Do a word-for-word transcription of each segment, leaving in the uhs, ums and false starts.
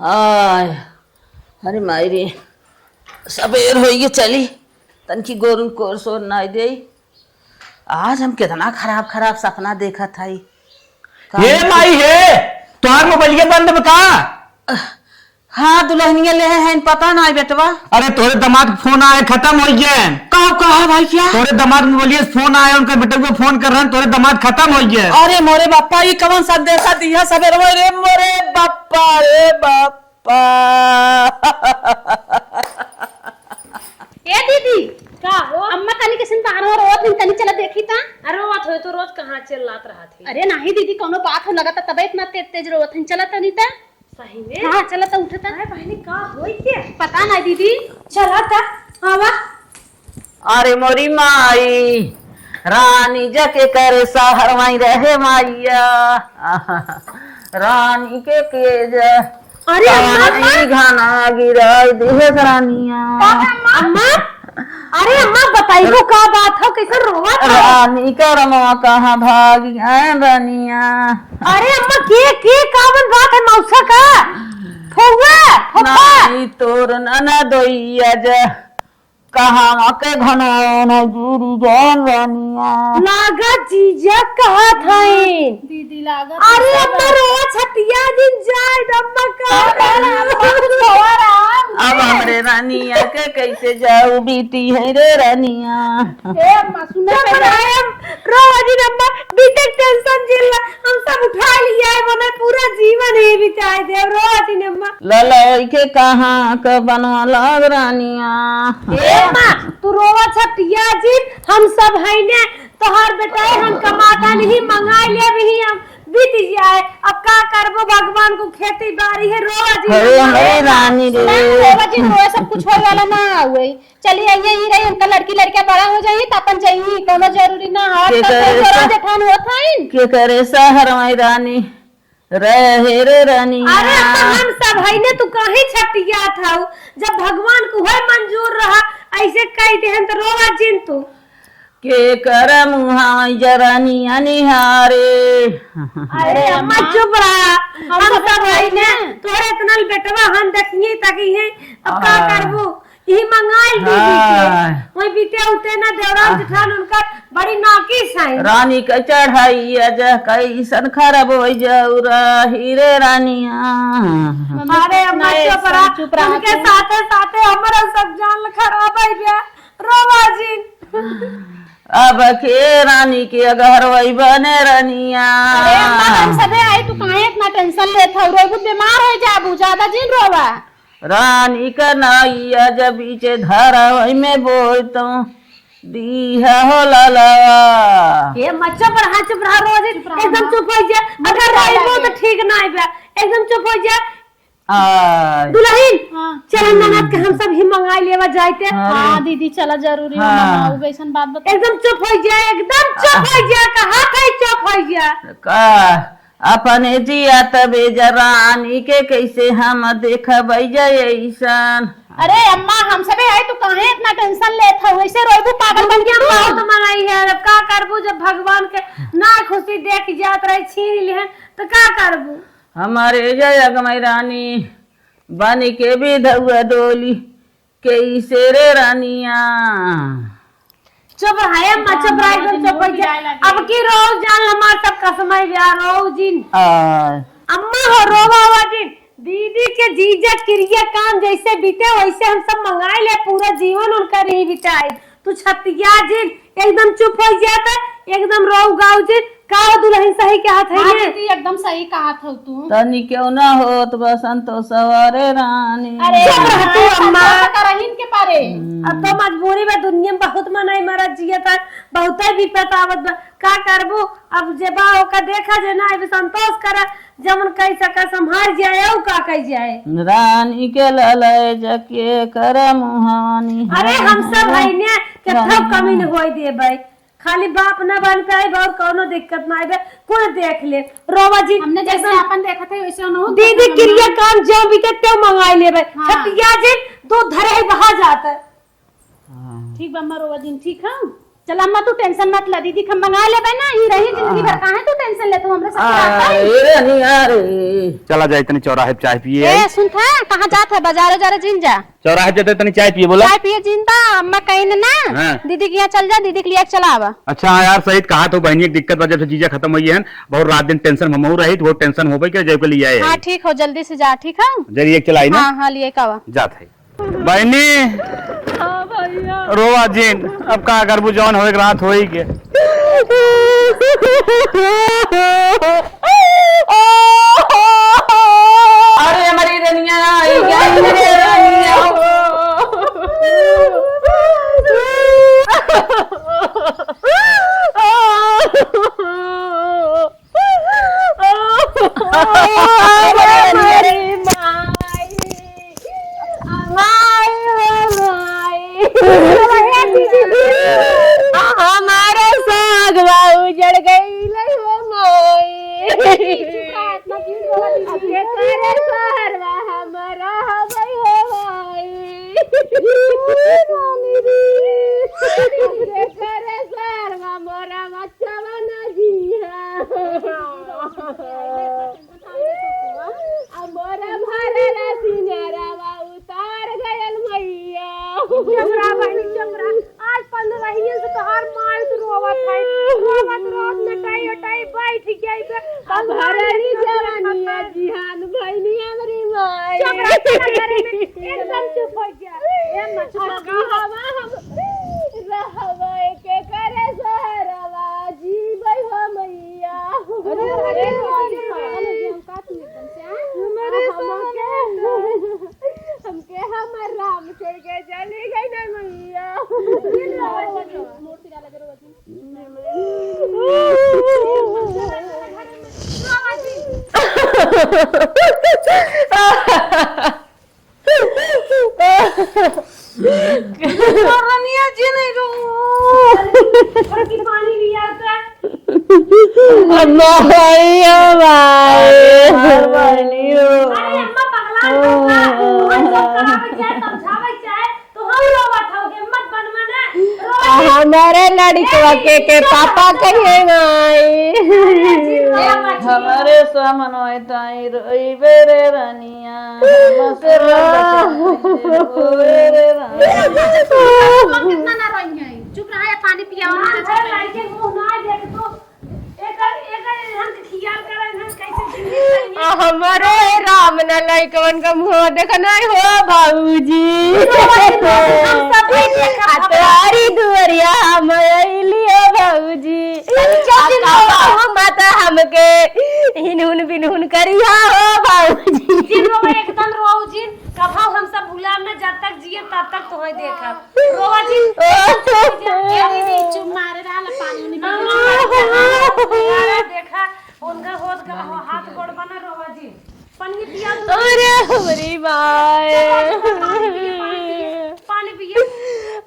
आय, अरे माई रे, सबेर होइगे, चली तनकी गोरुन कोर सोर नाई देई। आज हम केतना खराब खराब सपना देखत हई। का हे माई हे, तोहार मोबाइलिया बंद बा का? हाँ, दुल्हनिया लेहे हैं, पता नाई बेटवा। अरे तोरे दामाद के फोन आए, खतम होइ गए। का कहा भाई क्या? तोरे दामाद मोबाइलिया से फोन आए, उनका बेटवा फोन कर रहे हैं, तोरे दामाद खतम होइ गए। अरे मोरे बापा, ई कवन संदेशा दिया सबेर में रे मोरे बापा, रे बापा। ए दीदी, का हो? अम्मा तनी किसन बाहर हो रोवत हईन, तनी चला देखी ता। अरे रोवत होई तो रोज कहाँ चिल्लात रहत ही? अरे नाही दीदी, कौनो बात हो लगता तबे इतना तेज तेज रोवत हईन, चला तनी ता। सही में? हाँ, चला ता उठा ता। अरे बहनी का होई के? पता नाही दीदी। चला ता, आवा। अरे मोरी माई, रानी जा के करे सहर माई रहे माइया। रानी के के जा अरे अम्मा, रानी घना गिराई दिहे रानिया। अम्मा, अरे अम्मा, बताइबो का बात हो, कैसे रोवत हो? रानी का रमवा कहाँ भागी आए रानिया। अरे अम्मा, के, के, का बन बात है मौसा का? फौआ, फौआ। नानी तोर ननदोइया जा। कहाँ के घनौन गिरी गैन रनिया। लागत जीजा कहत हईन। दीदी लागत अरे अम्मा रोवा छतिया दिन जाए अम्मा का। अब हमरे रनिया के कैसे जाऊ बीती है रे रनिया। ए अम्मा सुन ना। रोवा दिन अम्मा बीते टेंशन जिल्ला हम सब उठा लिया है, मने पूरा जीवन ही बिताए देव रोज ने अम्मा। ललई के कहाँ क बनवा लाग रानिया। ए माँ, तू रोवा छतिया जिन, हम सब है ने, तोहार बेटा है, हम कमाता नहीं, मंगाई ले भी हम बीत जाए। अब का करबो, भगवान को खेती बारी है, रोवा जिन अरे अम्मा। हमारे रानी रे। रोवा जिन रोए, सब कुछ होए वाला ना हुए। चली आइए, ई रही, उनका लड़की लड़का बड़ा हो जाई, त अपन जाई, कोनो जरूरी ना है। के आजकल करे तो सा-, जेठान होत हईन। के करे सहर माई रानी, रहे रे रानी। अरे, तो हम सब है ने, तू काहे छटियात हऊ? जब भगवान को है मंजूर रहा, ऐसे कह देहन तो रोवा जिन तू। के कर मुहाई जरानी अनिहारे। अरे अम्मा, चुप रहा, हम सब है ने, तोहरे इतना बेटवा हम देखिए तकी है, अब का करबू? ई मंगाइल दीदी के। हाँ। वही बीते उते ना देवरान जेठान उनका बड़ी नाकिस है। रानी के चढ़ाई अजा कैसन खराब हो जाऊ रही रे रानिया। अरे अम्मा चुप रहा, चुप रहा उनके तू। साथे साथे हमारा सब जान खराब है बे। रोवा जिन। अब के रानी के घर वही बने रनिया। अरे अम्मा हम सबे आई, तू काहे इतना टेंशन लेत हऊ? रोबू बीमार हो जाबू, ज्यादा जिन रोवा। रानी का नाइया जब बीचे धारा वही में बोल तो दीहा हो लालावा। ए, मत चुप रहा, चुप रहा, रोज चुप रहा, एकदम हाँ। चुप हो जा। मत अगर चुप रहा रोइबो के। तो ठीक ना आइबा, एकदम चुप हो जा। आय। दुल्हन, हाँ। चल ननद के हम सब ही मंगाई लेवा जाइते। हाँ। हाँ दीदी, चला जरूरी हाँ। हो ना, उ ऐसन बात बता। एकदम चुप हो जा, एकदम चुप हो जा, कहा था चुप हो जा। का? अपने जिया तबे जरानी के कैसे हम देखबै जाए ऐसन। अरे अम्मा, हम सबे आई, तू काहे इतना टेंशन लेत हऊ? ऐसे रोइबू पागल बन के दुनिया तू। बहुत मनाई है, अब का करबू जब भगवान के ना खुशी देख जात रहे छीन लिहन तो का करबू? हमारे जय अगमई रानी बन के विधवा डोली कैसे रे रानिया। चुप रहा, ए अम्मा, चुप रहा, एकदम चुप हो जा। अब की रोज जान हमार सब कसम है ब्याह, रोज जिन। आ। अम्मा हो, रोवा हुआ जिन। दीदी के जीजा किरिया काम जैसे बीते, वैसे हम सब मंगाई ले, पूरा जीवन उनका रही बिताए। तू छतिया जिन, एकदम चुप हो जा त, एकदम रोऊ गाऊ जिन। का हो दुल्हन, सही कहत है हाँ ये? दीदी, एकदम सही कहत हो तू। तनी क्यों ना होत बा संतोषवा रे रानी। अरे चुप रह तू अम्मा, अम्मा। संतोष करहिन के पारे। हम्म। अब तो मजबूरी बा, दुनिया में बहुत मनई मरत जियत है, बहुते विपत आवत बा। का करबू? अब जे बा ओका देखा, जे ना आइबे संतोष करा, जमन कई सका संभाल जाए, अउ का कई जाए। रानी के ललय जके कर मुहानी अरे हम सब है ने, केथो कमी न होई देबै। खाली बाप ना बन पाए और कौनो दिक्कत ना आइबे, कुल देख ले। रोवा जी, हमने जैसे एकदम आपन देखत है, वैसे उन्हों दीदी देखत किरिया ना। काम जो भी के तें मंगाई लेबे। हाँ। छतिया जी, दूध धरे ही बहा जाता। हाँ। ठीक बा, अम्मा रोवा जी, ठीक है? चल अम्मा, तू tension मत ला, दीदी के हम मंगा लेबे ना, ई रही जिंदगी भर। काहे तू tension लेत हो, हमरा सब रहता है। अरे रानी यार। चला जाए तनी चौराहे पे चाय पिए ए, आई। सुन था, कहाँ जात है? बाजारे उजारे जिन जा। चौराहे पे जाते तनी चाय पिए, बोला। चाय पिए जिन ता, अम्मा कहीं ना। हाँ। दीदी के यहाँ चल जा, दीदी के लिए चला आवा। अच्छा, हाँ यार, सही कहा तो बहनी, एक दिक्कत वजह से जीजा खत्म हुई है, बहुत रात दिन tension में हमहू रही, तो वो tension होबे के जब के लिए आए। हाँ, ठीक हो, जल्दी से जा, ठीक है? जल्दी एक चलाई ना। हाँ, हाँ, लिए का आवा। जात है। बहनी, हाँ भैया। रोवा जिन, अब का करबू, जौन होए के रात होई के। अरे हमारी रनिया, आई गई रे रनिया। अरे माई, माई हो माई। हमारे सागवा उजड़ गई हो माई। अब के करे सहरवा हमारा हबै हो माई। अब के करे सहरवा मोरा बच्चा बना दिया। अब मोरा भरल सिंगारवा उतार गयल मैया। चमरा बहनी, चमरा। आज पन्द्रहियन से तोहार माई तो रोवत है। रोवत, रोवत नटाई, उटाई बैठ गई बे। अब भरली जवानिया जिहान भइनी हमरी माई। चमरा, चमरा घरे में एकदम चुप हो जा। ए मत अब कहवा हम रहबै के करे सहरवा जीबै हो मैया। अरे, अरे, अरे, अरे, अरे, हम का तू एकदम से, हाँ? हमरे हमके, हमके हमर राम छोड़ के चली गई ना मैया। रनिया जी नहीं रो। अरे की पानी लिया तो। अम्मा, भैया, भाई। अरे अम्मा पगला मत हो, आज सब करावे चाहे, समझावे चाहे, तो हम रोवत हो, हिम्मत बनवा ना, रोवत आ, हमारे लड़कवा के, के पापा कहे भाई। अरे जी, रोवत हो। हमारे सामने ताई रोइबे रे रानी। कितना ना रोई है। चुप रहा या पानी पिया, हमारे लड़के मुंह ना देख तो एकर, एकर इन्हन के खियाल कर, इन्हन कैसे जिंदगी जिएंगे। आ, हमारे राम ना लइकवन का मुंह देख नहीं हो बाबूजी। हम सब नहीं देखा। आ, तोरी दुआरिया हम अइली हो बाबूजी। चुप रहो। माता हमके हिनहुन बिनहुन करिया हो बाबूजी। जिन रोवा एकदम रोऊ जिन, कभा हम सब भुलाम ना, जब तक जिए तब तक तोहे देखब। रोवा जिन। ए दीदी, चुप मारे रहा, पानी उनी पी ले। देखा, उनका होत का हाथ गोड़ बना, रोवा जिन। पानी पिया तू। अरे हमरी माय। पानी पिए, पानी पिए, पानी पिए।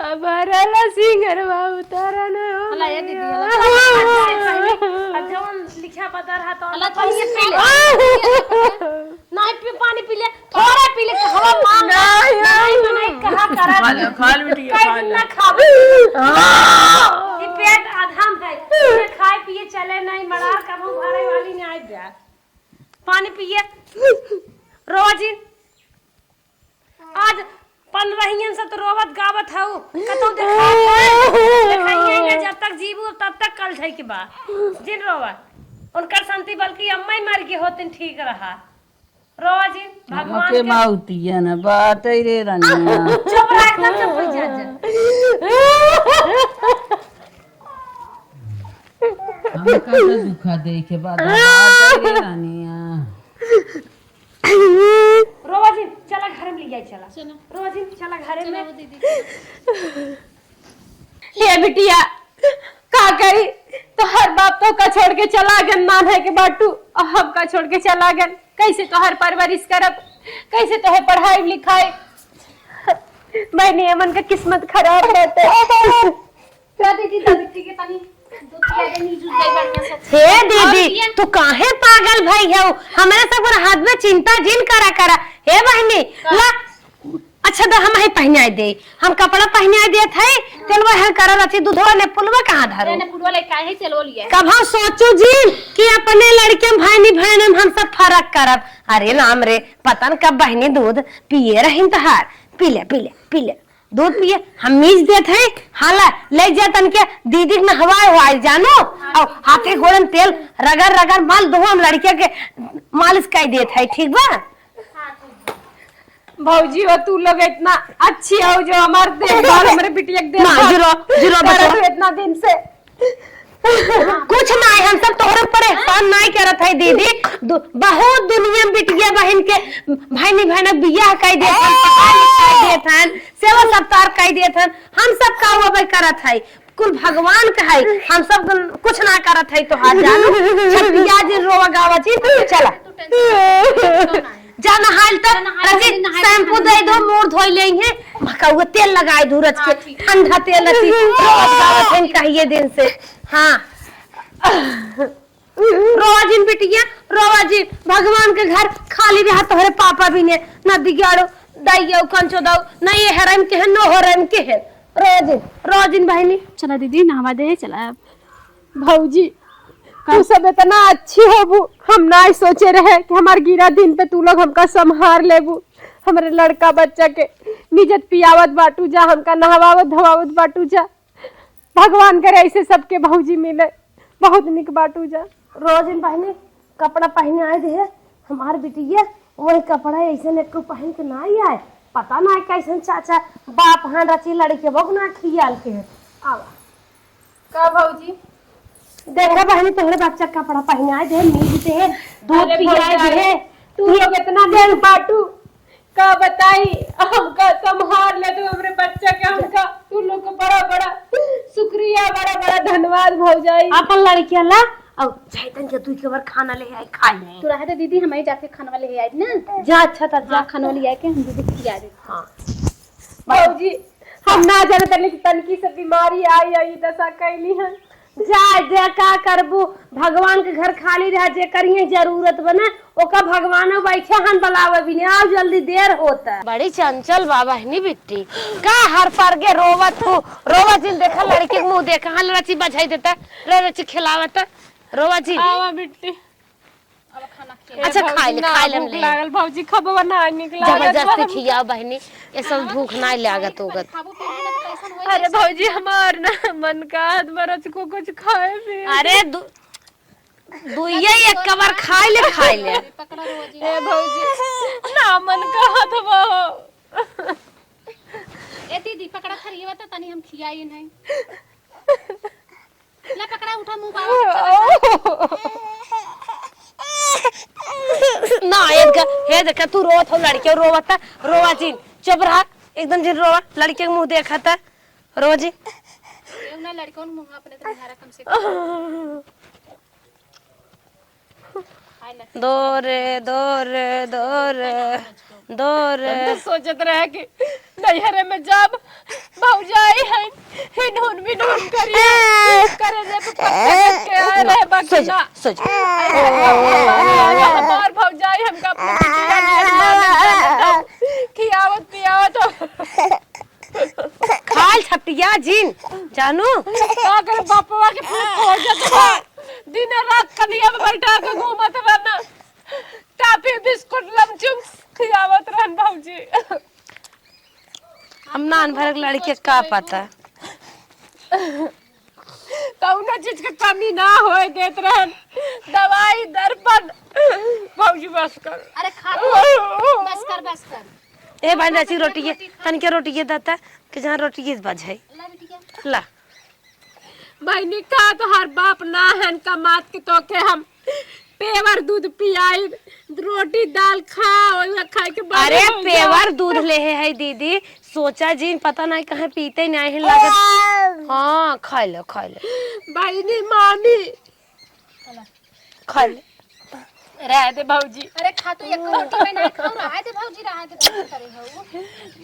हमारा ला सिंगरवा उतारा ना हो। हला ये दीदी, हला। अब जवन लिखा पता रहा तो हला पानी पी ले। नहीं पी, पानी पी ले, थोड़ा पी ले, हवा मार। नहीं, नहीं, नहीं, नहीं, कहाँ करा खाल, खाल बिटिया, कई खाल। दिन ना खावे। हाँ। ये पेट अधम है, ये खाए पिए चले नहीं, मड़ार कबहू भरे वाली नहीं आई बे। पानी पिए। रोवा जिन। आज पन्द्रहियन से तो रोवत गावत हऊ, कतौ देखात है? देखाइए ना, जब तक जीबू तब तक कल जाए के बा। जिन रोवा। उनकर शांति बल्कि अम्मा ही मर गए होतिन ठीक रहा। रोवा जिन, भगवान हमके के माउतिया न बाटे रे रनिया। चुप रह, एकदम चुप हो जा, जा। हमका तो दुखा देखे बा, बाटे रे रनिया। रोवा जिन, चला घर में ले जाए, चला। चलो। रोवा जिन, चला घर में। चलो दीदी। हे बिटिया, का करी? तोहर बाप तोहका छोड़ के चला गन, नान्हे के बाटू, और हमका छोड़ के चला गन। कैसे तोहर परवरिश करब? कैसे तोहे पढ़ाई लिखाई? बहनी, हमन का किस्मत खराब बाटे। ला दीदी, ला बिट्टी के तनी दूध पिया दे, नीजू जाई बढ़िया से। हे दीदी, और पिया। तू काहे पागल भई हऊ? हमरे सब हाथ में चिंता जिन करा करा। हे बहनी, का? ला, अच्छा, अच्छा, द हम ही पहिनाइ दे, हम कपड़ा पहिनाइ देत है, तेलवा है करल अच्छी दूधवा ने पुलवा कहाँ धरो? ने पुलवा ले काहे चलो लिया? कब हम सोचू जी कि अपने लड़के में भाईनी बहन में हम सब फर्क करब। अरे राम रे, पता न कब बहनी दूध पिए रहिन तहार। पी ले, पी ले, पी ले, दूध पिए। हम मीज देत है, हाला ले जा तनके दीदी के नहवाए हुआ जानू, और हाथे गोड़न तेल रगड़ रगड़ माल दो, हम लड़के के मालिश कर देत है, ठीक बा? भौजी हो, तू लोग इतना अच्छी हो जो हमार देखभाल, हमरे बिटिया के ना, देखभाल जीरो, जीरो करत बचवा। हो इतना दिन से। कुछ नाई, हम सब तोहरे ऊपर एहसान नाई करत है दीदी। दु-, बहुत दुनिया में बिटिया बहन के भाई नहीं बहन बियाह कर देत हन, पढ़ाई लिखाई देत हन, सेवा सत्कार कर देत हन, हम सब का वो भाई करत है। कुल भगवान का है, हम सब कुल कुछ ना करत है तोहार जानू। छपिया जी रोवा गावा जी, चला। जा नहाइल त जा नहाइल, रची, नहाइल, शैम्पू नहाइल। दे दो, मूड़ धोई लेइहे। भकौआ तेल लगाए दू रच के, हाँ, ठीक। ठंडा तेल रची, रोज गावत हैं कहिए दिन से। हाँ। रोवा जिन बिटिया, रोवा जिन। भगवान के घर खाली रहा तोहरे पापा भी ने, ना दिगाड़ो, दाइयो कंचो दो, ना ये हराम के है, नो हराम के है। रोवा जिन, रोवा जिन बहनी। चला दीदी, नहवा दे, चला। भौजी, तू सब इतना अच्छी होबू, हम नाई सोचे रहे कि हमार गिरा दिन पे तू लोग हमका संभार लेबू, हमरे लड़का बच्चा के निजत पियावत बाटू जा, हमका नहवावत धोवावत बाटू जा। भगवान करे ऐसे सबके भौजी मिले, बहुत निक बाटू जा। रोज इन बहनी कपड़ा पहिनाए दे, हमार बिटिया वही कपड़ा ऐसे एक पहन के नाई आए, पता ना कैसन चाचा बाप हान रची लड़के बहू ना खियाल के। आवा। का भौजी? देखा बहनी, तोहरे बच्चा कपड़ा पहिनाए दे, मीज दे, दूध अरे पियाए भौजाई, दे। तू लोग इतना नीक बाटू, का बताई, हमका संभार ले तू हमरे बच्चा के, हमका तू लोग को बड़ा बड़ा शुक्रिया, बड़ा बड़ा धन्यवाद भौजाई। अपन लड़किया ला, और जाइतन के तू के बार खाना ले आई, खाई ले। तू रहे दे दीदी, हम ही जाके खाना ले आई ना। जा, अच्छा, तब जा। हाँ, खाना ले आके हम दीदी खिया दे। हाँ। भौजी, हम ना जाने तनी कि तनकी से बीमारी आई, आई दशा कैली है। जा, जा, का करबू? भगवान के घर खाली रहा, जे करिए जरूरत बने, ओका भगवान बैठे हन बुलावे भी नहीं। आओ जल्दी, देर होता। बड़ी चंचल बा बहनी बिट्टी, का हर पर के रोवत हो? रोवा जिन, देखा लड़की के मुंह देखा, हाँ, रची बजाई देता, रे रची खिलावता, रोवा जिन। आवा बिट्टी। अब खाना खिया। अच्छा, ए भौजी, खाई ले, ना खाई ले, हम भूख ले। लागल, भौजी, खबवा ना निकला। जबरदस्ती खियाओ बहनी, ये सब भूख ना लागत होगत। खाबो पीबो ना तो कैसन होई? अरे भौजी, हमार ना मन कहत बरच को कुछ खाए पिए। अरे दु-, दुइये एक कवर खाई ले, खाई ले। पकड़ा रोजी। ए भौजी, ना मन कहत बा हो। ए दीदी, पकड़ा थरियवा तो तनी हम खियाई नहीं। ला पकड़ा, उठा, मुंह बाबा। ना, ये देखा, ये देखा, तू रोवत हो, लड़के रोवत है, रोवा जिन, चुप रहा, एकदम जिन रोवा, लड़के के मुंह देखत है, रोवा जिन। ये ना लड़के उन मुंह अपने तो निहारा कम से कम। दो रे, दो रे, दो रे, दो रे। हम तो सोचत रहे कि नैहरे में जब भौजाई है, हिनहुन मिनहुन करिए, करे जे तो पत्ते के आए रहे, बाकी सो जा, ना। सो जा। हमार भौजाई हमका अपने बिटिया नियन मानत, जानत हो, खियावत पियावत हो। खाल छपटिया जिन, जानू। का करे, बापवा के पूत खोजत बा। दिन रात कलिया में बैठा के घूमत रहना। टाफी, बिस्कुट, लमचुम खियावत रहन भौजी। हम नान भरक लड़के का पता। कौनो चीज के कमी ना होए देत रहन। दवाई, दर्पण। भौजी, बस कर। अरे, खा तो। बस कर, बस कर। ए भाई, नाची रोटी ये, तनिके रोटी ये देता, कि जहाँ रोटी ये बजाई। ला, बिटिया। ला। बहिनी, का तोहार बाप ना हन कमात के तोके हम पेवर दूध पियाई, रोटी दाल खा, ओइला खाए के बाद अरे, हो जाओ। पेवर दूध लेहे है दीदी, सोचा जिन, पता नहीं कहाँ पीते नहीं है लागत। हाँ, खा ले, खा ले। बहिनी, मामी। खा ले। रह दे भौजी। अरे खा तू एक रोटी में ना खाओ, रह दे भौजी, रह दे, भौजी करे हो।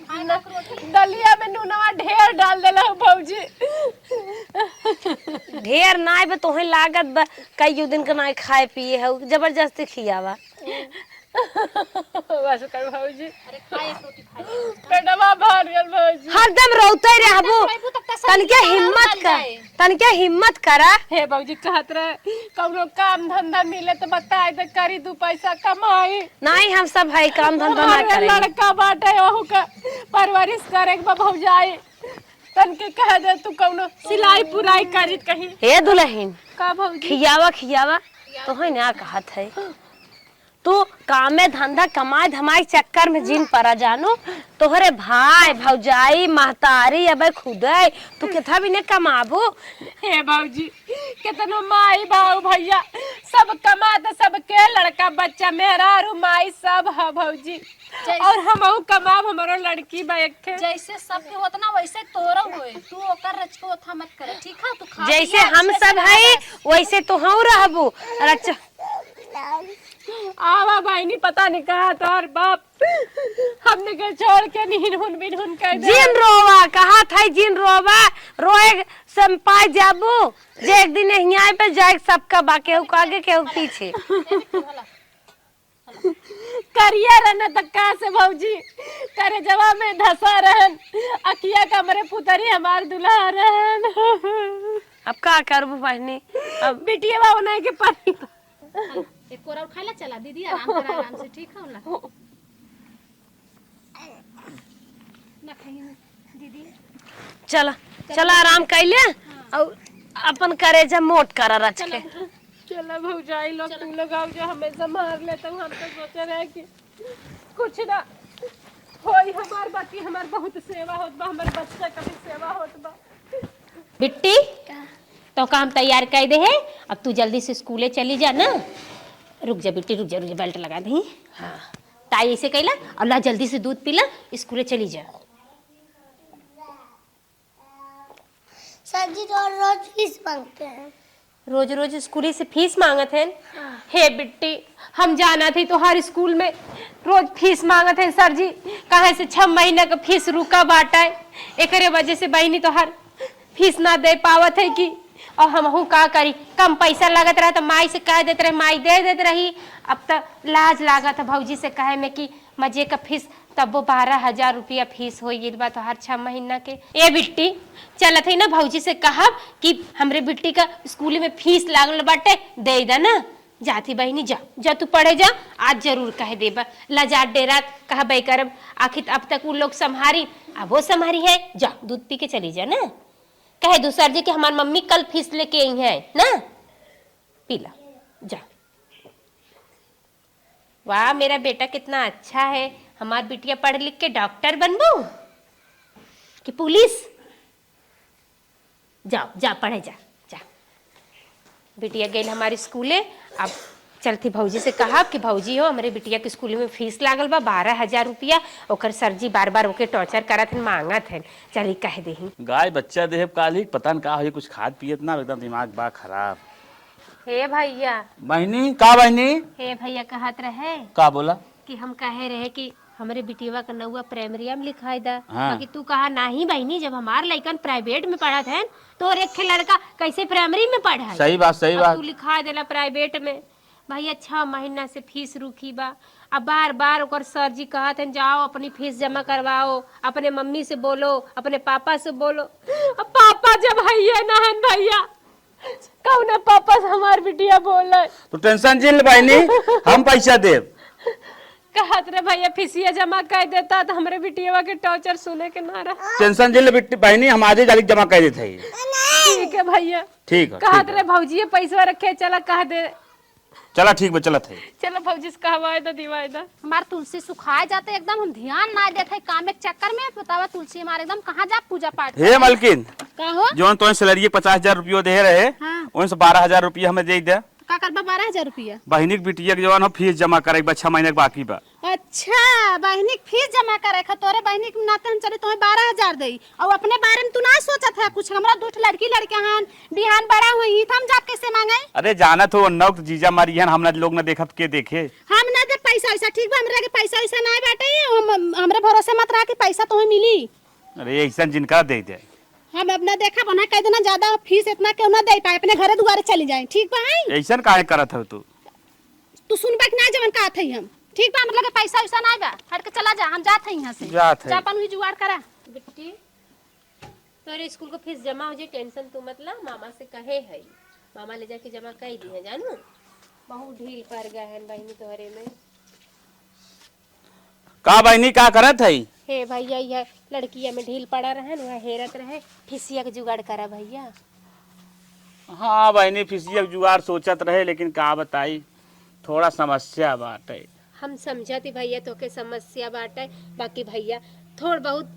खाए ना रोटी। दलिया में नूनवा ढेर डाल देला हो भौजी। ढेर नाय बे, तोहे लागत बा, कई दिन का नाय खाए पिए हो, जबरदस्ती खियावा। बस कर भौजी। अरे खा, एक रोटी खा ले। पेटवा भर गल भौजी। हरदम रोते रहबू। खइबू तब तसल्ली तनिके से हिम्मत कर कर। जाए। तनिके हिम्मत करा। हे भौजी, कहत रहे कौनो काम धंधा मिले तो बताए दे, करी दू पैसा कमाई। नहीं, हम सब है, काम धंधा ना हमारे करेंगे। लड़का बाटे, ओहू का परवरिश करे के बा भौजाई। तनके कह दे तू कौनो सिलाई पुराई करी कहीं। हे दुलहिन, का भौजी? खियावा, खियावा, तो है ना कहत है। तू कामे धंधा कमाए धमाए चक्कर में जिन परा जानू। तोहरे भाई, भौजाई, महतारी अबे खुदे, तू केथा भी ने कमाबू। हे भौजी, केतनो माई बाऊ भैया, सब कमात, सबके लड़का बच्चा मेहरारू माई सब ह भौजी। जैसे और हमहू कमाब, हमरो लड़की बा एक ठे। जैसे सबके होत ना वैसे तोरो होए, तू ओकर रचको ओथा मत कर, ठीक है? तू खा जैसे पिया हम अच्छे से सब रह है, बस। वैसे तोहू रहबू। रच- आवा बहिनी, पता नहीं कहाँ तोहर बाप हमने के छोड़ के निहिन हुन बिन हुन कर दे। जिन रोवा, कहा था जिन रोवा, रोए संपाय जाबू, जे एक दिन हियाँ पे जाए सबका बा, केहू का आगे, केहू पीछे। करिया रहना त का से भौजी, करेजवा में धसा रहन, अखिया का हमरे पुतरी हमार दुल्हा रहन। अब का करबू बहिनी, अब बिटिया बा ओनाई के पानी। एक कोरा उठा ले, चला दीदी, आराम करा, आराम से, ठीक है ना? ना खाइए दीदी। चला, चला आराम कैले, हाँ। और अपन करेजा मोट करा रच के। चला भौजाई लोग, चला। तू लोग आओ जो हमेशा मार लेते हो, हम तो सोचे रहे कि कुछ ना होई हमार, बाकी हमार बहुत सेवा होत बा, हमार बच्चा का भी सेवा होत बा। बिट्टी, का? तो काम तैयार कर दे है, अब तू जल्दी से स्कूले चली जा ना। रुक जा बिट्टी, रुक जा, रुक जा, बेल्ट लगा दही। हाँ, टाई ऐसे कैला और ला जल्दी से दूध पीला, स्कूले चली जा। सर जी, रोज रोज फीस मांगते हैं। रोज रोज स्कूल से फीस मांगत हैं? हाँ। हे बिट्टी, हम जानत ही तोहार स्कूल में रोज फीस मांगत हैं सर जी, काहे से छह महीना का फीस रुका बाटे, एकरे वजह से बहिनी तोहार फीस ना दे पावत है कि, और हमहू का करी, कम पैसा लागत रहे तो माई से कह देत रहे, माई दे देत रही। अब तो लाज लागत है भौजी से कहे में कि मजे का फीस, तब्बो बारह हजार रुपया फीस हो गइल बा तोहार छह महीना के। ए बिट्टी, चलत है ना भौजी से कहब कि हमरे बिट्टी का स्कूल में फीस लागल बाटे, दे दा ना। जाती बहिनी, जा, जा तू पढ़े जा, आज जरूर कह देबा। लजात डेरात कहबे करब, आखिर अब तक उ लोग संभारी, अब वो संभारी है। जा, दूध पी के चली जा ना। कहे दू सर जी कि हमार मम्मी कल फीस लेके आई है ना, पी ला, जा। वाह, मेरा बेटा कितना अच्छा है, हमार बिटिया पढ़ लिख के डॉक्टर बनबू कि पुलिस? जाओ, जा, पढ़े जा, जा। बिटिया गइल हमारे स्कूले। अब चलती भौजी से कहब कि भौजी हो, हमरे बिटिया के स्कूल में फीस लागल बा बारह हजार रुपया, ओकर सर जी बार बार ओके टॉर्चर करत हन, मांगत हन, चली कह देही। गाय बच्चा देहब काली, पता न का होई, कुछ खात पियत ना, एकदम दिमाग बा खराब। हे भैया। बहिनी, का बहिनी? हे भैया, कहत रहे का बोला? कि हम कहे रहे कि हमरे बिटिया का नौवा प्राइमरिया में लिखाई दा। हाँ। बाकी तू कहा, "नाही बहिनी, जब हमार लइकन प्राइवेट में पढ़त हैं, तो और एक ठे लड़का कैसे प्राइमरी में पढ़ाई?" सही बात, सही अब बात। तू लिखा देला प्राइवेट में। भैया, छह महीना से फीस रुकी बा। अब बार बार ओकर सर जी कहत हैं, "जाओ, अपनी फीस जमा करवाओ, अपने मम्मी से बोलो, अपने पापा से बोलो।" अब पापा जब हइये ना हन भैया, कौने पापा से हमार बिटिया बोले? तू टेंशन जिन ले बहिनी, हम पैसा देब। कहत रहे भैया फीसिया जमा कर देता तो हमरे बिटिया के टॉर्चर सुने के ना रहा। टेंशन जिन ले बिट्टी बहिनी, हम आजे जाके जमा कर देत हई। ठीक है भैया। ठीक है, कहत रहे भौजी ये पैसा रखे, चला कह दे। चला ठीक बा, चलत है। चलो भौजी से कहवाए दा, दिवाए दा। हमार तुलसी सुखाए जाते एकदम, हम ध्यान ना देत है काम के चक्कर में। बतावा तुलसी हमारे एकदम कहाँ जा पूजा पाठ हे करे? मलकिन, का हो? जौन तोहे सैलरी पचास हजार रुपयो दे रहे, हाँ। ओन से बारह हजार रुपया हमें दे दे। का करबा बारह हजार रुपया? बहिनी के बिटिया के जौन हो फीस जमा करे के बा, छह महीने के बाकी बा। अच्छा, बहिनी के फीस जमा करे खा, तोरे बहिनी के नाते हम चली तोहे बारह हजार देई, और अपने बारे में तू ना सोचत है कुछ। हमरा दू ठे लड़की लड़के हन, बिहान बड़ा हुई, तो हम जाब कैसे मांगे? अरे जानत हो, नौक जीजा मारी हन, हमरा लोग न देखब के देखे। हम ना दे पैसा वैसा, ठीक बा? हमरा के पैसा वैसा ना बाटे, हम, हमरे भरोसे मत रहा कि पैसा तोहे मिली। अरे ऐसन जिनका दे दे। हम अब ना देखब, ना कह देना ज्यादा फीस इतना क्यों ना दे पाए, अपने घरे दुआरे चली जाए, ठीक बा? हैं? ऐसन काहे करत हो तू? तू सुनबा कि ना जवन कहत हई हम? ठीक बा, हमरे लगे पैसा वैसा नाई बा, हट के चला जा, हम जात है यहाँ से। जात है। जा अपन हुई जुगाड़ करा। बिट्टी, तोरे स्कूल को फीस जमा हो जाई, टेंशन तू मत ला, मामा से कहे है, मामा ले जाके जमा कर दी है, जानू। बहुत ढील पड़ गए हैं बहनी तोहरे में। का बहनी, का करत है? हे भैया, यह लड़किया में ढील पड़ा रहे न, वह हेरत रहे, फिसिया के जुगाड़ करा भैया। हाँ बहनी, फिसिया के जुगाड़ सोचत रहे, लेकिन का बताई, थोड़ा समस्या बाटे। हम समझत ही भैया तोके समस्या बाटे, बाकी भैया थोड़ बहुत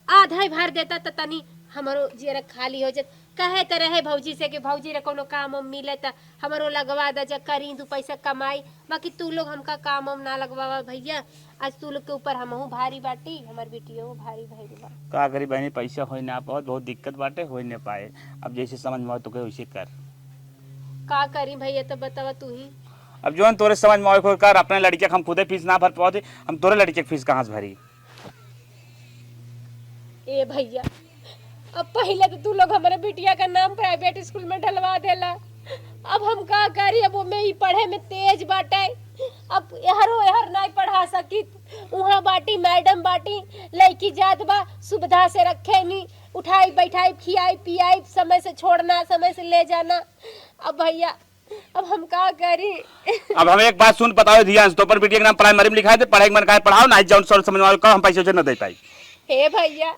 आधा ही भर देता त तनी हमरो जियरा खाली हो जात। कहे त रहे भौजी से कि भौजी रे कोनो काम वाम मिले त हमरो लगवा द, जा करी दू पैसा कमाई, बाकी तू लोग हमका काम वाम ना लगवावा भैया। आज तू लोग के ऊपर हमहू भारी बाटी, हमार बिटियो भारी भइल बा। का करी बहनी, पैसा होई ना पावत, बहुत दिक्कत बाटे, होई ना पाए। अब जैसे समझ में आवे तोके वैसे कर। का करी भैया, तो बतावा तू ही। अब जौन तोरे समझ में आवे को कर, अपने लड़किया के हम खुदे फीस ना भर पावत, हम तोरे लड़किया के फीस कहाँ से भरी? ए भैया, अब पहिले तो तू लोग हमरे बिटिया का नाम प्राइवेट स्कूल में डलवा देला, अब हम का करी? अब ओमे ई पढ़े में तेज बाटे, अब एहरो एहर नाई पढ़ा सकित। उहाँ बाटी मैडम बाटी, लइकी जात बा, सुविधा से रखे नी, उठाई बैठाई, खियाई पियाई, समय से छोड़ना, समय से ले जाना। अब भैया, अब हम का करी? अब हम एक बात सुन, बताओ ध्यान से, तो अपन बिटिया के नाम प्राइमरी में लिखाए दे, पढ़ाई के मन काहे पढ़ाओ, नाई जौन सर समझ में आवे, हम पैसे वैसे न दे पाई। हे भैया,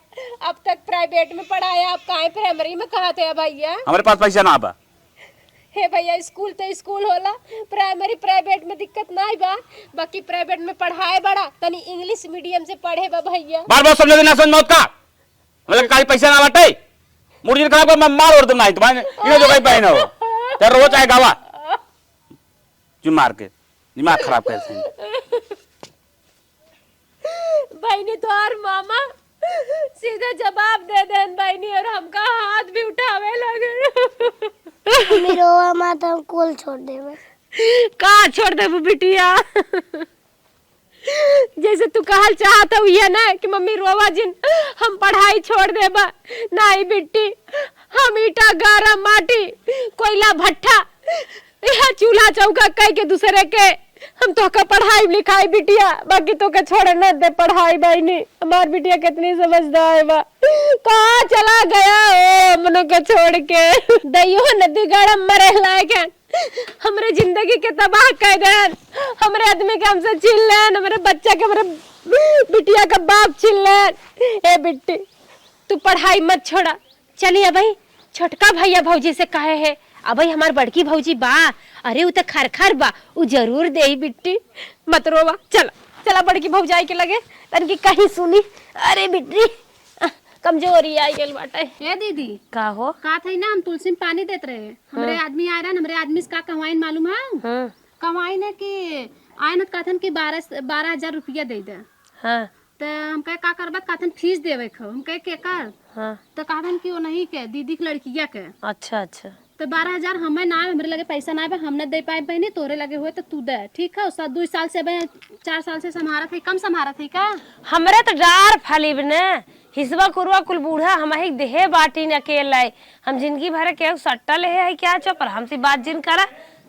अब तक प्राइवेट में पढ़ाया, अब काहे प्राइमरी में कहत है भैया? हमरे पास पैसा ना बा। हे भैया, स्कूल तो स्कूल होला, प्राइमरी प्राइवेट में दिक्कत नाई बा, बाकी प्राइवेट में पढ़ाए बड़ा, तनी इंग्लिश मीडियम से पढ़े बा भैया। बार बार समझा दे, ना समझ में होत का? मतलब काहे पैसा ना बाटे? मुर्गी खराब कर, मैं मार और दम नाई तो भाई, इन्हें जो कहीं बहन हो, तेरा रोज आए गावा। जो मार के, दिमाग खराब कर सही। बहनी, तोहार मामा सीधे जवाब दे देन बहनी, और हमका हाथ भी उठावे लगे। मम्मी रोवा मत, हम कुल छोड़ देबे। का छोड़ देबू बिटिया? जैसे तू कहल चाहत हऊ, इहे ना कि मम्मी रोवा जिन, हम पढ़ाई छोड़ देबा। नाई बिट्टी, हम ईटा, गारा, माटी, कोयला, भट्ठा, यह चूल्हा चौका कई के दूसरे के हम तोहका पढ़ाई लिखाई बिटिया, बाकी तोके छोड़ न दे पढ़ाई बहिनी। हमार बिटिया कितनी समझदार बा, कहाँ चला गया हो हमनों के छोड़ के? दइयो नदी गड़ा मरे लायक है। हमरे जिंदगी के तबाह कर देन, हमरे आदमी के हमसे छीन लेन, हमरे बच्चा के, हमरे बिटिया का बाप छीन लेन। ए बिट्टी, तू पढ़ाई मत छोड़ा। चली अबही छोटका भैया भौजी से कहे है, अबही हमार बड़की भौजी बा, अरे उ त खरखर बा, उ जरूर देई बिट्टी। मत रोवा, चला, चला बड़की भौजाई के लगे, तनकी कहीं सुनी। अरे बिट्टी, कमजोरी आई गइल बाटे। ए दीदी, का हो? का थई ना, हम तुलसी में पानी देत रहे, हमरे हाँ। आदमी आए रहन, हमरे आदमी से का कहवाइन मालूम है? हाँ। कहवाइन है कि आए न कहथन कि बारह, बारह हजार रुपया दे दे। हाँ। त हम कहे, "का करबा?" त कहथन, "फीस देवे के हो।" हम कहे, "केकर?" हाँ। त कहथन कि वो नहीं के, दीदी के लड़किया के। अच्छा, अच्छा। त बारह हजार हमें ना आवे, हमरे लगे पैसा ना आवे, हम ना दे पाए बहिनी, तोरे लगे हुए त तू दे, ठीक है? सा-, दू साल से अबे, चार साल से सम्हारत है, कम सम्हारत है का? हमरे त डार फलीब ने, हिसबा कुरवा कुल बूढ़ा हमही देहे बाटी न अकेले। हम जिंदगी भर केहू सट्टा लेहे है क्या चो, पर हमसे बात जिन करा,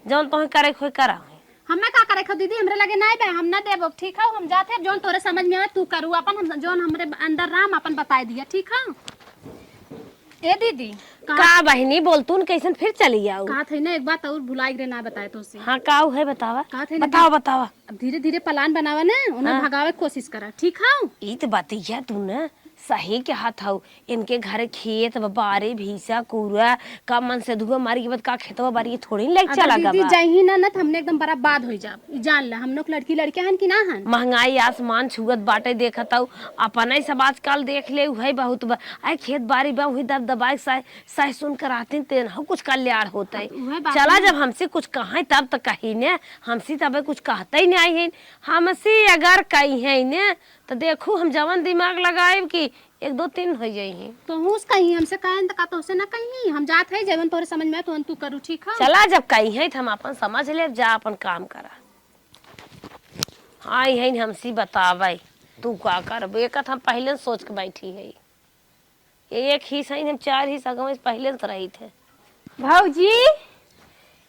जौन तोहे करे के होई करा। हमें का करे खो दीदी, हमरे लगे नाई बे, हम ना देबो, ठीक है? हम जाते हैं, जौन तोरे समझ में आवे तू करू अपन, हम जौन हमरे अंदर राम अपन बताए दिया, ठीक है? ए दीदी, का का बहिनी बोलतून, कैसन फिर चली आऊ? का थई ना, एक बात और भुलाई गए ना बताए तो से। हाँ, का है बतावा? का थई ना बतावा, दीदी, बतावा। अब धीरे धीरे प्लान बनावा ना, उन्हें हाँ। भगावे के कोशिश करा, ठीक है? ई त बतिया तू ना सही कहत हऊ, इनके घरे खेत बा, बारे भीसा कुरा, का मन से धुआं मारी के बाद का खेतवा बारी के थोड़ी लेके अगर चला दीदी गवा। जाही ना, ना त हमने एकदम बर्बाद हो जाब। ई जान ले, हम लोग लड़की लड़के हन कि ना हन? महंगाई आसमान छुअत बाटे, देखत हऊ, अपना ही सब आजकल देख ले, उहे बहुत बा। आए खेत बारी बा, उही दब दबाए सह-, सहसुन करातीन, तेन हो कुछ कल्याण होत है। उहे बात चला ना। जब हमसे कुछ कहें तब त कही ने, हमसे तबे कुछ कहते ही नहीं है। हमसे अगर कही है ने, त देखू, हम जवन दिमाग लगाइब कि एक दो तीन होइ जइहीं। तोहूँ से कहीं, हमसे कहें त का तोहसे ना कहीं? हम जात है, जवन तोहरे समझ में आए, तवन तू करू, ठीक है? चला, जब कहीं है, त हम अपन समझ लेब, जा अपन काम करा। हाँ, यही हमसे बतावे, तू का करबे? एक हम पहिले सोच के बैठी है। एक हिस्सा ही, हम चार हिस्सा गाँव से पहिले से रही थे। भौजी,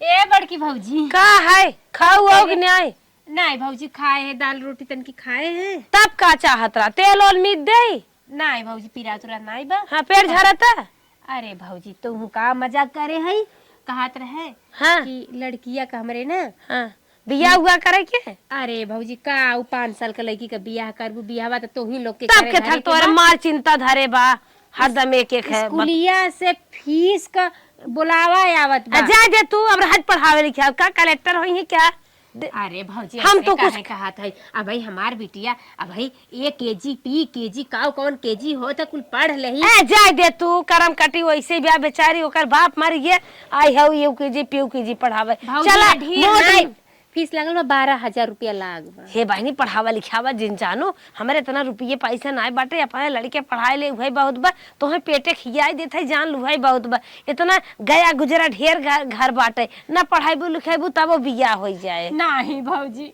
ए बड़की भौजी। का है? खाऊ आओ कि नहीं? नाहीं भौजी, खाए है, दाल रोटी तनकी खाए है। तब का चाहत रहा, तेल ओल मीत देई? नाहीं भौजी, पिरात उरात नाहीं बा। हाँ, पेट झरता। अरे भौजी, तू का मजाक करे है? कहत रहे हाँ। कि लड़किया का हमरे ना हाँ। बियाह हुआ करे के? अरे भौजी, का उ पाँच साल के लड़की के बियाह करबू? बियाहवा तो तोही लोग के तब करे के घरे थक के तोरे बा। मार चिंता धरे बा, हरदम एक एक है, बत- स्कूलिया से फीस का बुलावा आवत आ, बा। जाए दे तू, अब रहत पढ़ावे लिखावे का, कलेक्टर होई है क्या? दे- अरे भौजी, हम ऐसे तो कुछ काहे कहत है? अब भाई हमार बिटिया, अब भाई ए केजी, पी केजी, काउ कौन केजी होत है, कुल पढ़ लेही। ए, जाए दे तू, करम कटी वैसे भी आ बेचारी, ओकर बाप मर गए, आई है यू केजी, पी केजी पढ़ावे। भौजी, चला, ढेर मोट नहीं, फीस लागल बा, बारह हजार रुपया लाग बा। हे बहिनी, पढ़ावा लिखावा जिन जानो, हमरे इतना रुपये पैसा नाय बाटे, अपने लड़के पढ़ाए ले उहे बहुत बा, तोहे पेटे खियाई देत है, जान लुहाई बहुत बा। इतना गया गुजरा ढेर घर, घर बाटे, ना पढ़ाइबू लिखाइबू तबो बियाह होई जाए। नाहीं भौजी,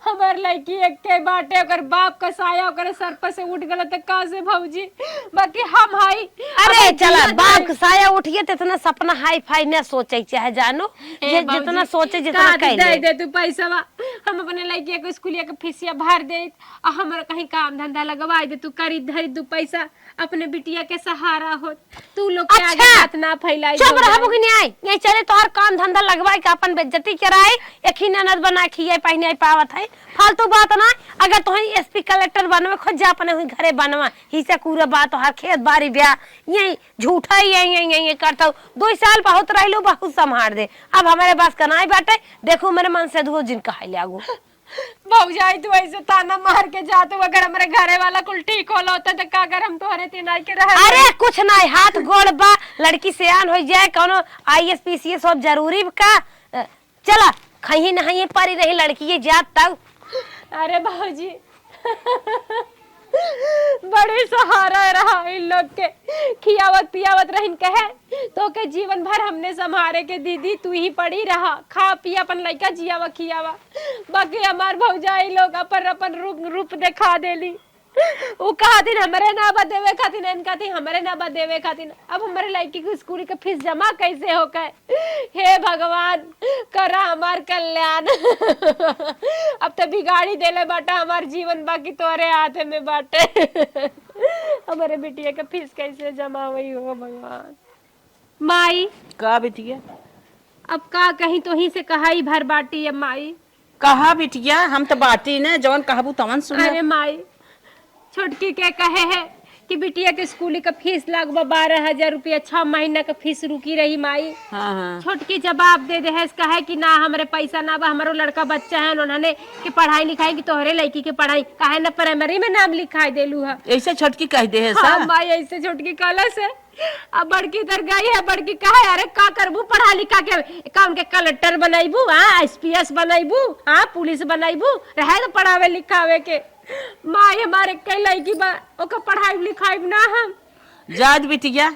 हमार लड़की एक्के बाटे, ओकर बाप का साया ओकरे सर पर से उठ गला त का से भौजी, बाकी हम हई। अरे अगर चला, जियत बाप हई। का साया उठिए त इतना सपना हाई फाई न सोचे के चाहे जानो, ए जे भौजी, जितना सोचे जितना का दे, कह दे ले। दे तू पैसवा, हम अपने लड़किया के स्कूलिया के फीसिया भर दे, आ हमरा कहीं काम धंधा लगवाई दे तू, करी धरी दू पैसा, अपने बिटिया के सहारा होत। तू लोग के आगे अच्छा, बात ना फैलाई चुप भौजाई। रहबू कि नहीं आई? यहीं चले तोहर काम धंधा लगवाई के अपन बेइज्जती कराई, एक ही ननद बना खियाई पहिने आई पावत है। फालतू बात ना, अगर तोहई एसपी कलेक्टर बनवे खोज जा अपने हुई घरे बनवा, ही से पूरा बात तोहर खेत बारी ब्या, यहीं झूठा ही यहीं, यहीं, यहीं, यहीं करता हूँ। दो साल बहुत रहलू, बहुत संभार दे, अब हमारे पास कनाई बाटे, देखू मेरे मन से दुओ जिन कहाई ले आगू। भौजाई, तू ऐसे ताना मार के जात हो, अगर हमरे घरे वाला कुल ठीक होला होता तो का कर हम तोहरे तीन आइ के रह अरे कुछ नाहीं, हाथ गोड़ बा, लड़की सियान होइ जाए, कौनो आईएएस पीसीएस सब जरूरी बा का? अ, चला, खइही नहाइए पारी रही लड़की ये जात तब। अरे भौजी, बड़ी सहारा रहा इन लोग के, खियावत पियावत रहिन कहे, "तोके जीवन भर हमने संभारे के दीदी, तू ही पड़ी रहा, खा पी अपन लइका जियावा खियावा।" बाकी हमार भौजाई लोग अपन अपन रूप, रूप देखा देली। उ कहा दिन हमरे ना बा देवे खातिर, इनका दिन हमरे ना बा देवे खातिर। अब हमरे लइकी के स्कूल के फीस जमा कैसे होके? हे भगवान, करा हमार कल्याण। अब तो बिगाड़ी देले बाटा हमार जीवन, बाकी तोरे हाथ में बाटे। हमरे बिटिया के फीस कैसे जमा होई हो भगवान? माई। का बिटिया? अब का कहीं, तोही से कहाई भर बाटी अब माई। कहा बिटिया, हम तो बाटी न, जवन कहबू तवन सुनब। अरे माई, छोटकी के कहे है कि बिटिया के स्कूली का फीस लागबा बारह हजार रुपया, छह महीना का फीस रुकी रही माई। हाँ, हाँ। छोटकी जवाब दे दे है, कहे कि ना, हमरे पैसा ना बा, हमरो लड़का बच्चा है, उन्होंने के पढ़ाई लिखाई की तोहरे लड़की के पढ़ाई, काहे ना प्राइमरी में नाम लिखाई देलू है। ऐसे छोटकी कह दे है हाँ सब? माई, ऐसे छोटकी कहला से अब बड़की इधर गई है, बड़की कहे, "अरे का करबू पढ़ा लिखा के? का उनके कलेक्टर बनैबू, हाँ, एसपीएस बनैबू, हाँ, पुलिस बनैबू? रहे तो पढ़ावे लिखावे के।" माई हमारे कई लड़की बा, ओकर पढ़ाई लिखाई ना हम। जात बिटिया,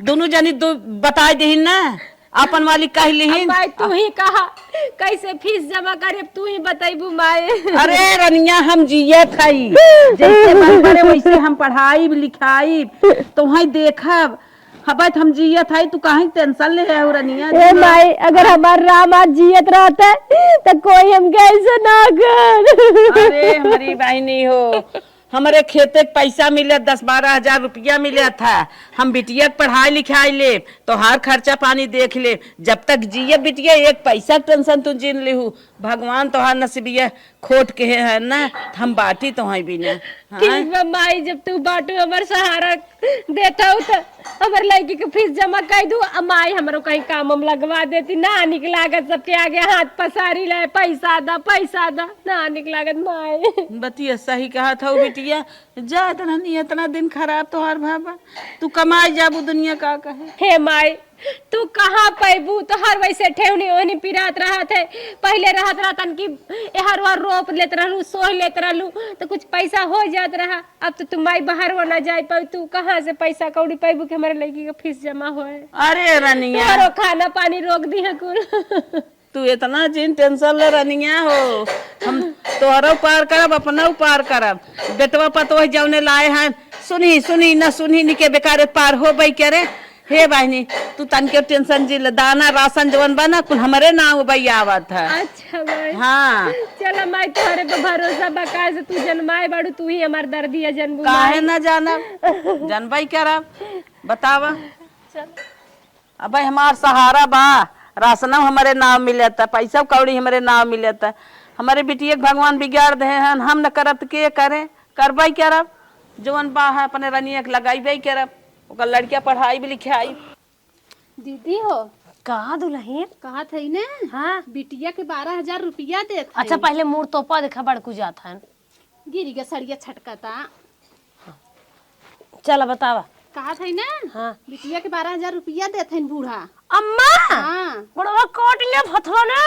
दोनों जनी दो बताई देहिन ना, आपन वाली कह अब लिहिन। माई तू ही कहा, कैसे फीस जमा करे, अब तू ही बतैबू माई। अरे रनिया, हम जियत हई, जैसे मन करे वैसे हम पढ़ाई लिखाई, तोहई देखब। हबे त हम जियत हई, तू काहे टेंशन ले है रनिया? ए माई, अगर हमार राम आज जियत रहते त कोई हमके ऐसे ना कर। अरे हमारी बहिनी हो, हमरे खेते के पैसा मिले, दस बारह हजार रुपया मिले था, हम बिटिया के पढ़ाई लिखाई लेब, तोहार खर्चा पानी देख लेब। जब तक जियब बिटिया, एक पैसा के टेंशन तू जिन लिहू। भगवान तोहार नसीबिया खोट के है ना, हम बाटी तोहई बिना। हाँ? ठीक बा माई, जब तू बाटू हमर सहारा देत हऊ त हमर लड़की के फीस जमा कर दू। आ माई, हमरो कहीं काम हम लगवा देती, ना निक लागत सबके आगे हाथ पसारी ले, पैसा दा, पैसा दा, ना निक लागत माई। बतिया सही कहत हऊ बिटिया, जात रहनी इतना दिन खराब तोहार भाबा, तू कमाई जाबू दुनिया का कहे। हे माई, तू कहाँ पैबू? तोहर वैसे ठेहुनी ओहनी पिरात रहत है। पहिले रहत रहतन कि एहर ओहर रोप लेत रहलू, सोह लेत रहलू, तो कुछ पैसा हो जात रहा। अब तो तू माई बाहर हो ना जाए पाऊ, तू कहाँ से पैसा कौड़ी पैबू कि हमारे लड़की के फीस जमा होए? अरे रनिया। तोहरो खाना पानी रोक दी है कुल। तू इतना जिन टेंशन ले रनिया हो, हम तोहरो पार करब, अपना पार करब। बेटवा पतोह जौने लाए हैं, सुनी, सुनी, ना सुनी, निके बेकारे पार हो बई करे। हे बहिनी, तू तनके tension जिन ले, दाना राशन जवन बा ना, कुल हमरे नाव बई आवत है। अच्छा बहिन। हाँ। चला माई, तोहरे पे भरोसा बा, काहे से तू जनमाए बाड़ू, तू ही हमार दर्दिया जनबू काहे माई। ना जानब, जनबई करब, बतावा। चल। अबे हमार सहारा बा, राशनव हमरे नाव मिलत है, पैसा कौड़ी हमरे नाव मिलत है। हमरे बिटिया के भगवान बिगाड़ दे हन, हम न करब त के करे? करबई करब, जवन बा है अपने रनिया के लगइबई करब, ओकर लड़किया पढ़ाई भी लिखाई। दीदी हो। का दुलहिन? कहत हई ना, हाँ। बिटिया के बारह हजार रुपया देत अच्छा, हई। पहले मुँह तोपा, देखा बड़कू जात हन। गिरी गे सड़िया छटकता। चला बतावा। कहत हई ना, हाँ। बिटिया के बारह हजार रुपया देत हईन बूढ़ा। अम्मा! हाँ। बड़वा काट ले भथवा ना,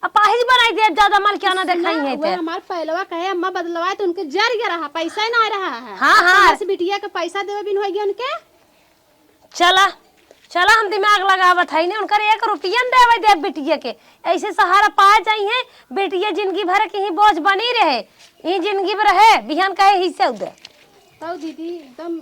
अपाहिज बनाई दे, ज्यादा माल क्या ना सुना, देखाई है वो ते। हमार पहलवा कहे, अम्मा बदलवाए तो उनके जर गया रहा, पैसा ही ना रहा है। हाँ, हाँ। कहाँ से बिटिया के पैसा देवे बिन होई गया उनके? चला, चला, हम दिमाग लगावत हई ने, उनकर एक रुपया न देवे देब बिटिया के। ऐसे सहारा पाए जाई है, बिटिया जिंदगी भर के ही बोझ बनी रहे, ई जिंदगी भर रहे, बिहान कहे हिस्से उदे। तौ दीदी एकदम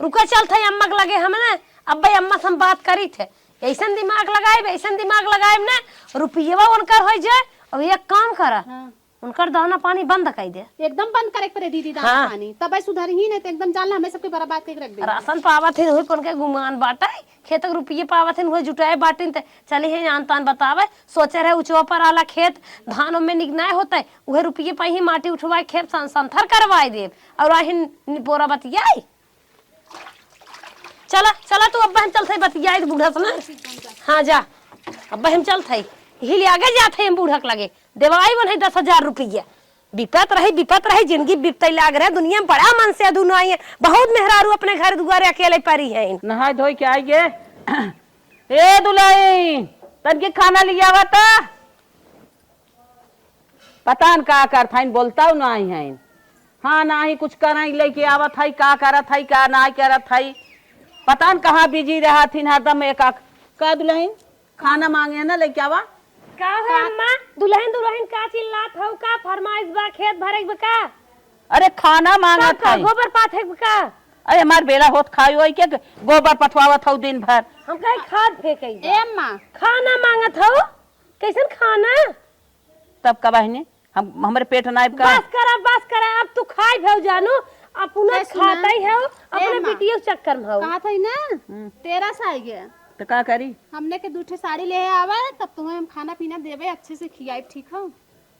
रुका, चलत हई अम्मा के लगे हम ना, अब्बे अम्मा से हम बात करी थे। ऐसन दिमाग लगाइब, ऐसन दिमाग लगाइब ना, रुपयवा उनकर होई जाए। और एक काम करा, हाँ। उनकर दाना पानी बंद कई दे। एकदम बंद करे के पड़े दीदी, दाना हाँ। पानी, तबे सुधरही, नहीं तो एकदम जान ला हमें सबके बर्बाद करके रख दे। राशन पावत ही, वही पर उनके गुमान बाटे, खेत के रुपये पावत ही, वही जुटाए बाटिन, ते चली है आन तान बतावे, सोचे रहे उचवा पर आला खेत, धान में निक नाय होते, उहे रुपये पाई ही, माटी उठवाए, खेत सं-, संथर करवाए देब, और आहिन बोरा बतियाई। चला, चला तू, अब्बे हम चलत हई बतियाई बूढ़ा से ना। हाँ, जा, अब्बे हम चलत हई, यही ले आगे जात हई हम बूढ़ा के लगे, देवाई बन है दस हजार रुपया। बिपत रही, बिपत रही, जिंदगी बिपतई लाग रहे, दुनिया में बड़ा मन से अदू ना आई है, बहुत मेहरारू अपने घर दुआरे अकेले परी है। नहाए धोई के आई गे। ए दुलही, तनके खाना लियावा त। पता न का करत हईन, बोलतउ नाहीं हईन। हाँ, नाहीं कुछ करइ, लइके आवत हई, का करत हई, का नाहीं करत हई। पता न कहाँ busy रहत हईन, हरदम एक आक-, का दुलहिन, खाना माँगे है ना, लइके आवा। का हो अम्मा, दुलहिन दुलहिन का चिल्लात हऊ, का फरमाइश बा, खेत भरे के बा का? अरे खाना माँगत हई। गोबर पाथे के बा का? अरे हमार बेला होत खाई होई के गोबर पथवावत हऊ दिन भर। हम कहे खाद फेंकई बा। ए अम्मा। खाना माँगत हऊ, कइसन खाना? तब का बहिनी, हम, हमरे पेट नाइब का? बस करा, बस करा, अब तू खाई भेव जानू, अपना ए, सुना। खातई हऊ, ए, अपने माँ। बिटिया के चक्कर में हऊ। कहत हई ना, हम्म। तेरस आइ गया। त का करी? हमने के दू ठे साड़ी ले आवा, तब तुम्हें हम खाना पीना देबे, अच्छे से खियाइब, ठीक हो?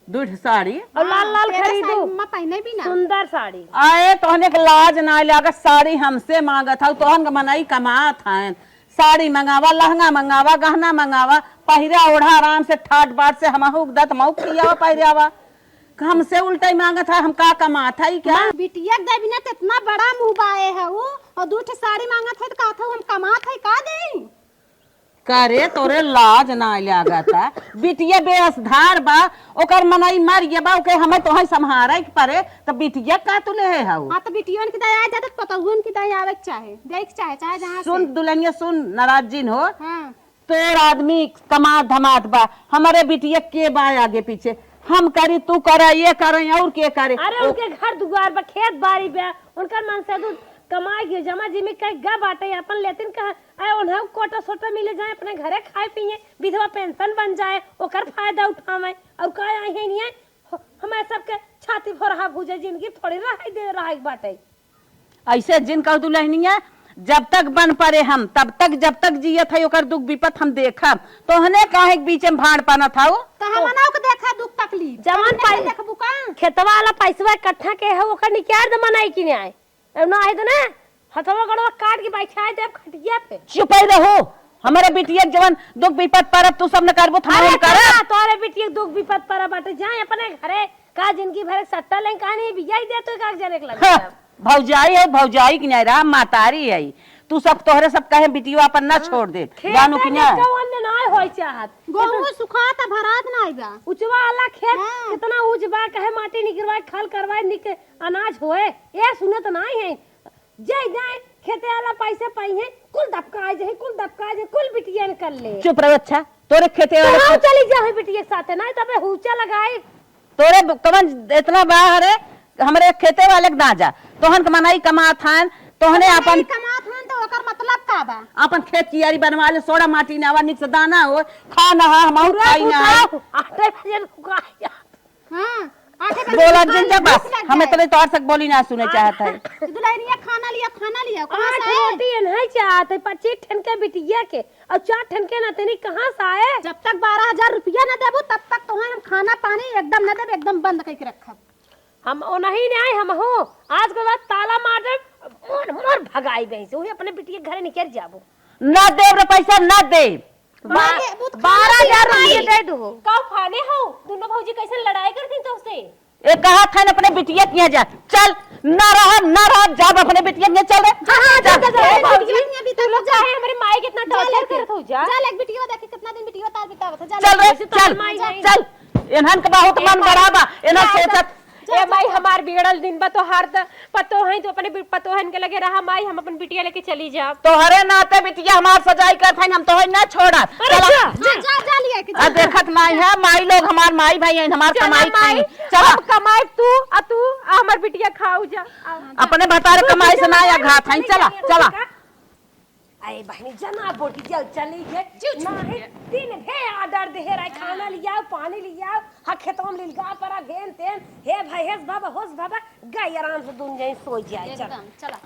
दू ठे साड़ी? और लाल लाल हाँ, तेरस खरीदू। साड़ी मम्मा पहने भी ना। सुंदर साड़ी। आए, तोहने के लाज ना लागत, साड़ी हमसे माँगत हऊ, तोहन के मनई कमात हन। साड़ी मंगावा, लहंगा मंगावा, गहना मंगावा, पहिरा ओढ़ा आराम से ठाट बाट से हमहू के दत मऊ खियावा पहिरावा। हमसे उल्टा ही मांगत है, हम का कमात है क्या? माँ, बिटिया के देबी ना, त इतना बड़ा मुँह बाए है उ, और दू ठे साड़ी मांगत है त कहत है हम कमात है का देई? का रे, तोरे लाज ना लागत है? बिटिया बेअसधार बा, ओकर मनई मर गया बा, ओके हमें तोहई संभारे के परे, त बिटिया का तू लेहे हऊ? हाँ, त बिटियन के दया आ जात, पतोहुन के दया आवे के चाहे, देख चाहे, चाहे जहाँ सुन से। दुल्हनिया सुन, नाराज जिन हो। हाँ। तोर आदमी कमात धमात बा, हमरे बिटिया के बा आगे पीछे, हम करी, तू करे, ये करे, और के करे? अरे ओ उनके घर दुआर बा, खेत बाड़ी बा, उनकर मन से तू कमाई के जमा जिमी कई गा बाटे, अपन लेतिन कहा, अरे उन्हें कोटा सोटा मिले जाए, अपने घरे खाए पिए, विधवा पेंशन बन जाए, ओकर फायदा उठावे, और का आई है नहीं है? हो, हमारे सबके छाती फोरहा भूजे, जिंदगी थोड़ी रहाई दे, रहाई के बाटे। ऐसे जिन कह दुल्हनिया, जब तक बन परे हम, तब तक, जब तक जियत है, ओकर दुख विपत हम देखब। तोहने काहे के बीच में भाड़ पानत हऊ? त हमनऊ के देखा दुख तकलीफ। जवन हमने के पाई-, देखबू का? खेतवा वाला पैसवा इकट्ठा के है, ओकर निकाल दे मनई की न्याय। अब ना है त ना, हथवा गड़वा काट के बैठा देब खटिया पे। चुप ही रहो। हमरे बिटिया के जवन दुख विपत परब, तू सब न करबू, त हम अरे करब। तोरा, तोरे बिटिया के दुख विपत परब बाटे, जाए अपने घरे, का जिंदगी भर एक सट्टा लें, कहानी बियाह ही दे तो एक आग जने के लगे हाँ, जाब। भौजाई है, भौजाई की नहीं रहा, मातारी है। तू सब तोहरे सब कहे बिटियो अपन ना हाँ। छोड़ दे, खेत जानू कि में ना? कौन ना होई चाहत। गोहूं सुखात भरात ना आइबा। उचवा वाला खेत हाँ। कितना उज बा, कहे माटी निकरवाए, खल करवाए, निक अनाज होए। ए सुनत नाहीं है। जाए, जाए, खेते वाला पैसे पाई है, कुल दबकाए जाए, कुल दबकाए जाए, कुल बिटियन कर ले। चुप रहो, अच्छा, तोरे खेते तो वाले हम के चली जाए बिटिया के साथे, नहीं तबे हुचा लगाए। तोरे ब-, कवन इतना बा रे, हमरे खेते वाले के ना जा, तोहन के मनई कमात हन, तोहने मनई अपन कमात हन तो ओकर मतलब का बा? अपन खेत कियारी बनवा ले, सोड़ा माटी ना आवा, निक से दाना हो, खा ना हा, हम और पूरा खाई ना हा। फुटाव, आठे बजे फुकाया। हाँ, आठे बजे बोला फुकाया, जिन जा बस, भूख लग हमें जाए। तो नहीं तोर सक बोली ना सुने हाँ। चाहत है। दुल्हनिया खाना लिया, खाना लिया, कहाँ आठ से आए? रोटी नहीं चाहत है, पच्चीस ठन के बिटिया के, और चार ठन के नाते नहीं, कहाँ से आए? जब तक बारह हजार रुपया ना देबू, तब तक तुम्हें हम खाना पानी एकदम ना देब, एकदम बंद करके रखब। हम ओनही ने आए, हम हो। आज के बाद ताला मार देब, मोर, मोर भगाई बहिं से। वही अपने बिटिया के घरे निकल जाबो। ना देब रे पैसा, ना देब। बा-, बारह हजार रुपया दे दो। का उफाने हो? दोनों भौजी कैसे लड़ाई करती तुमसे? ए, कहा था अपने बिटिया किया जा। चल, ना रहब, ना रहब, जाब अपने बिटिया किया, चल रे। हाँ, हाँ, चल, चल, चल, ए, चल, भौजी, चल, तू लोग चल। काहे हमरे माई के इतना जा torture लेके। करत हो जा? जा ले, बिटिया देखे, कितना दिन बिटिया तार बितावत है, जा चल ले। रे, वैसे तो चल, हम माई नहीं। चल। इन्हन के बहुत ए मन माई, बड़ा बा, इन्हन माई सोचत। तो, ए माई, हमार बिगड़ल दिन बा, तोहार त पतोहन, तू अपने बि-, पतोहन के लगे रहा माई, हम अपन बिटिया लेके चली जाब। तोहरे नाते बिटिया हमार सजाई करत हइन, हम तोहन ना छोड़ब। अरे चला। जा, जा, जा, जा लिया के आ जा। देखत नाई है, माई लोग हमार माई भाई हइन, हमार चला कमाई माई, खाई। चला। हम कमाई तू, आ तू, आ हमार बिटिया खाऊ जा। आ, अपने भतार तू कमाई से जा ना माई, आघात हइन, चली चला, जा, चला। का? अरे बहिनी, जना बोटी जल चली गे। जिउ छूट नाही, गया। दिन भे order देहे रहे, खाना लियाओ, पानी लियाओ, हा खेतवा में लिलगा परा, हेन तेन, हे भाई, हेस बाबा, होस बाबा, गई आराम से दुन जाई, सोई जाई, चल। एकदम, चला।